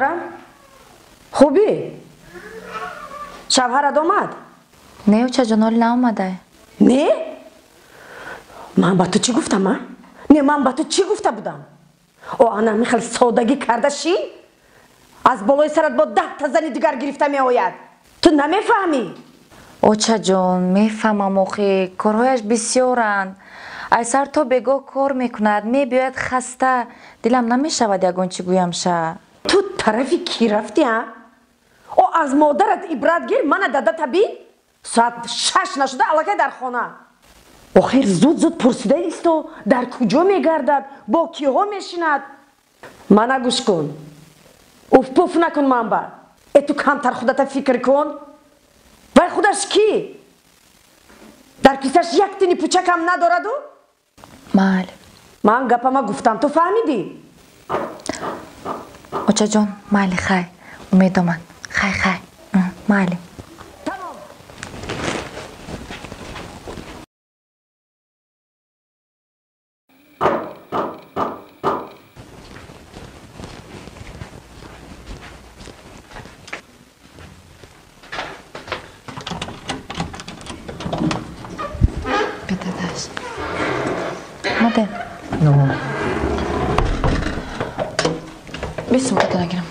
Духтарам, хубӣ? Шавҳарат омад? Не, очаҷон, ҳоле наомада. Не? Ман ба ту чӣ гуфтам, а? Не, ман ба ту чӣ гуфта будам? О, ана михел содагӣ карда шин, аз болои сарат бо 10 та зани дигар гирифта меояд. Ту намефаҳмӣ? Очаҷон, мефаҳмам, охи корҳояш бисёранд. Ай сар то бегоҳ кор мекунад, мебиёяд хаста. Дилам намешавад ягон чӣ гӯям ша. Ту тарафи кӣ рафтӣ, а? О, аз модарат ибрат гир, мана дадата бин. Соат 6 нашуда аллакай дар хона. Охир зуд-зуд пурсида исто, дар куҷо мегардад, бо киҳо мешинад. Мана гӯш кун. Уф-пуф накун манба. Э, ту камтар худата фикр кун. Вай худаш кӣ? Дар кисаш як тини пучакам надораду? Майли. Ман гапама гуфтам, ту фаҳмидӣ? Очаҷон, майли, хай. Умед омад. Хай, хай. Майли. Тамом. Бедадаш. Омадем. Бис сумката нагирам.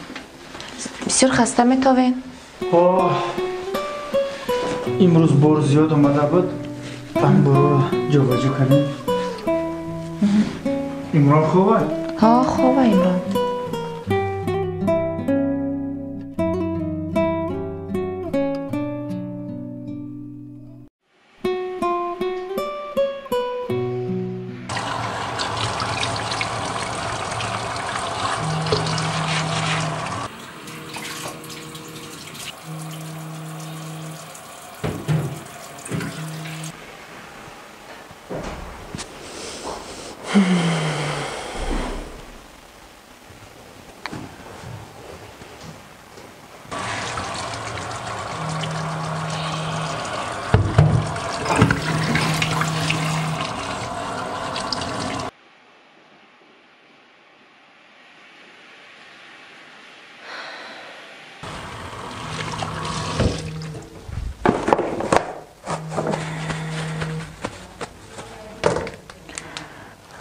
Бисёр хаста метовен? Имрӯз бор зиёд омада буд. Ҳам борро ҷобаҷо кардем. Имрон хоб аст? Ҳо, хоб аст Имрон.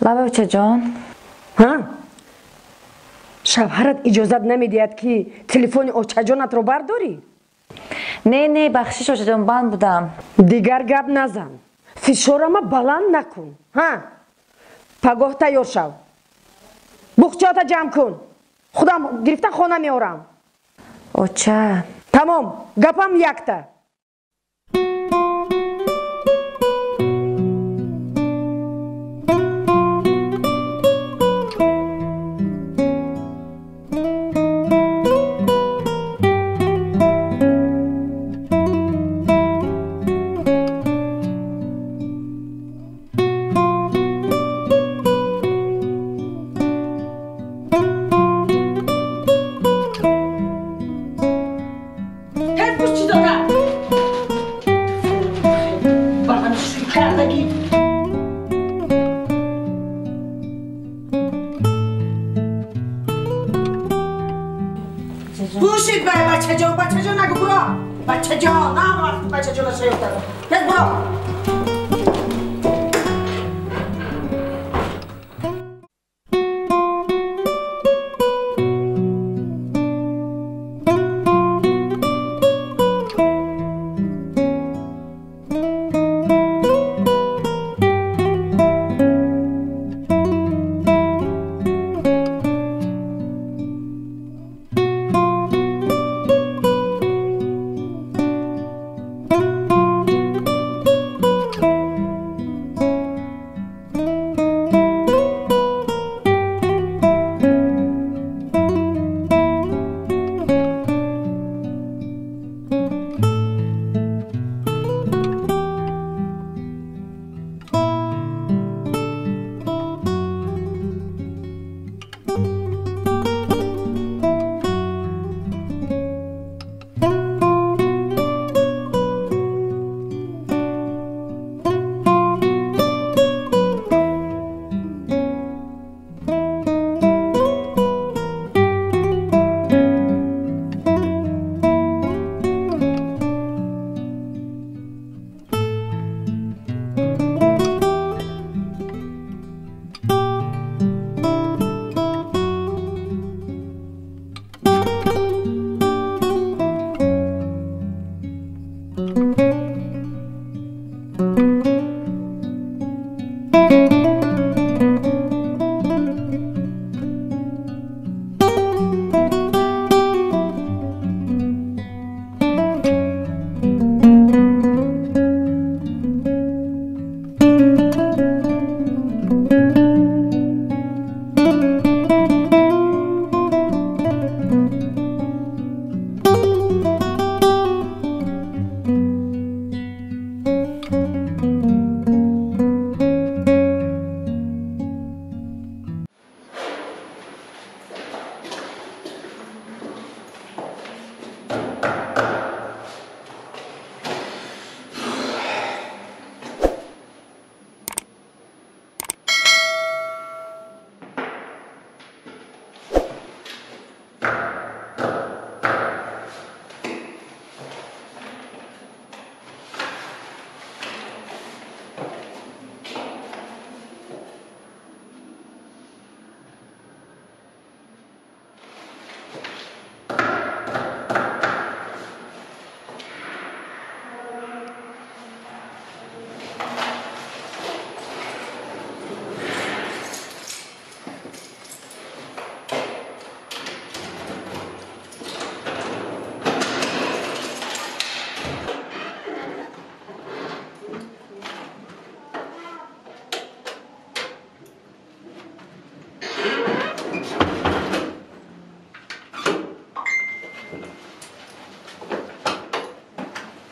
Лаба очаҷон. Ҳа? Шавҳарат иҷозат намедиҳад, ки телефони очаҷонатро бардорӣ? Не, не, бахшиш очаҷон, банд будам. Дигар гап назан. Фишорама баланд накун. Ҳа? Пагоҳ тайёр шав. Буғчаҳота ҷамъ кун. Худам гирифта хона меорам. Оча. Тамом, гапам якта. Пӯшид бай, бачаҷон, бачаҷон нагу, буро. Бачаҷон, на вақт бачаҷона шаёфта. Тез буро.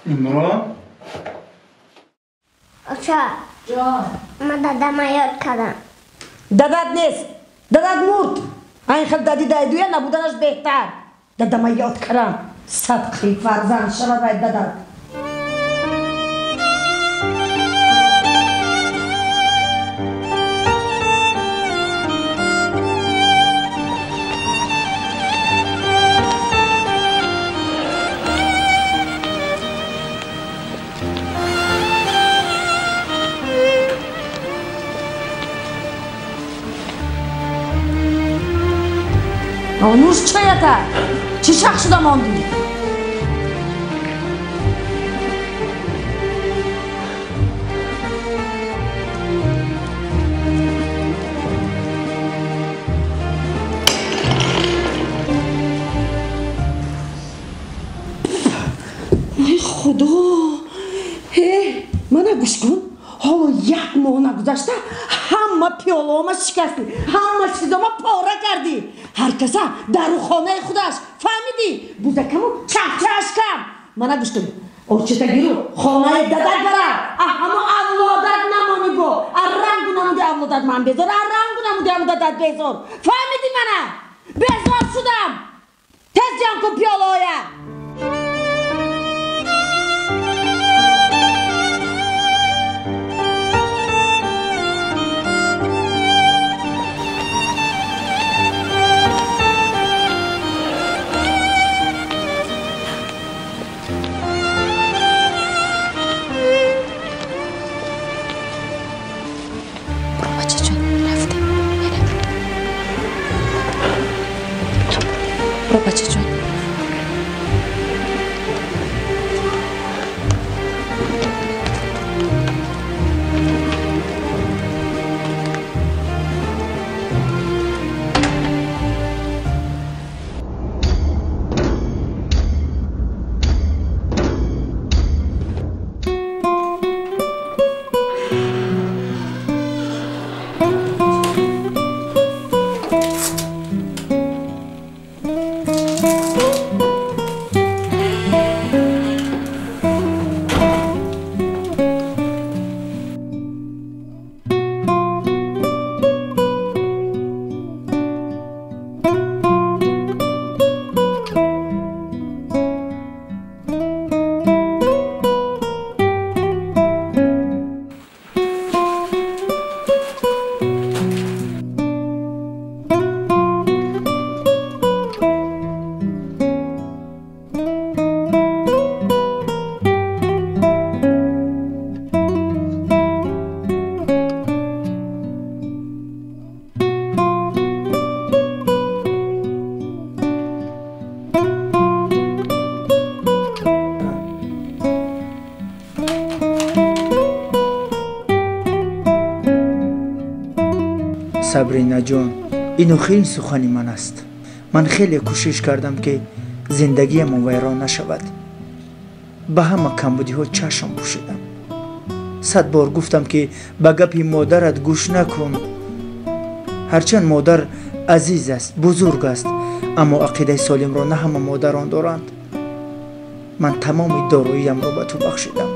Имрон? Оча. Ҷон. Ман дадама ёд кардам. Дадат нест. Дадат мурд. Айн хел дади дайдуя набуданаш беҳтар. Дадама ёд кардам. Садқи фарзанд шавад вай дадат. Нуш чоята? Чӣ шах шуда мондӣ? Ой худо! Э, мана гӯш кун. Ҳоло як моҳ нагузашта ҳама пиёлаома шикастӣ, ҳама чизома пора кардӣ. Ҳар каса дарухонаи худаш, фаҳмидӣ? Бузакаму чахчаашкам. Мана гӯш кун. Орчатагиру хонаи дадак бара. Ҳамо авлодат намонӣ бо. Аррангу намуди авлодат ман безор, аррангу намуди авлодат безор. Фаҳмидӣ мана? Безор шудам. Тез ҷамъ кун пиёлаоя. Бачаҷон. Сабринаҷон, ин охирин сухани ман аст. Ман хеле кӯшиш кардам, ки зиндагиамон вайрон нашавад. Ба ҳама камбудиҳо чашм пӯшидам. 100 бор гуфтам, ки ба гапи модарат гӯш накун. Ҳарчанд модар азиз аст, бузург аст, аммо ақидаи солимро на ҳама модарон доранд. Ман тамоми дороиямро ба ту бахшидам.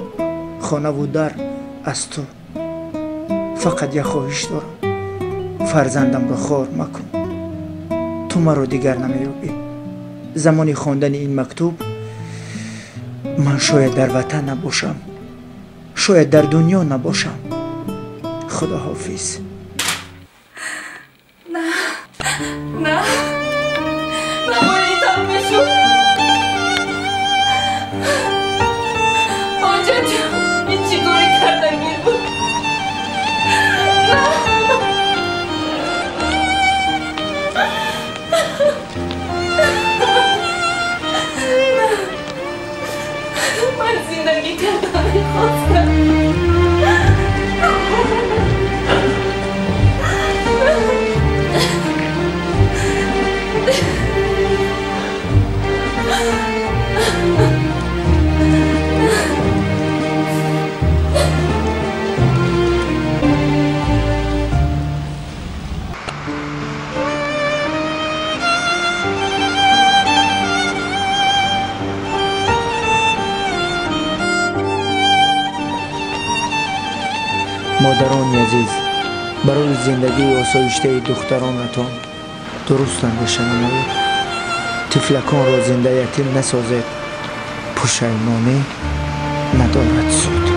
Хонаву дар аз ту. Фақат як хоҳиш дорам. Фарзандамро хор макун. Ту маро дигар намеёбӣ. Замони хондани ин мактуб ман шояд дар ватан набошам, шояд дар дунё набошам. Худоҳофиз. На, на, набояд ин мешуд. Оҷаҷон, ин чӣ кори кардагӣ буд? На. Ман зиндагӣ карда мехостам. Азиз, барои зиндагии осоиштаи духтаронатон дуруст андеша намоед. Тифлаконро зинда ятим насозед. Пушаймонӣ надорад суд.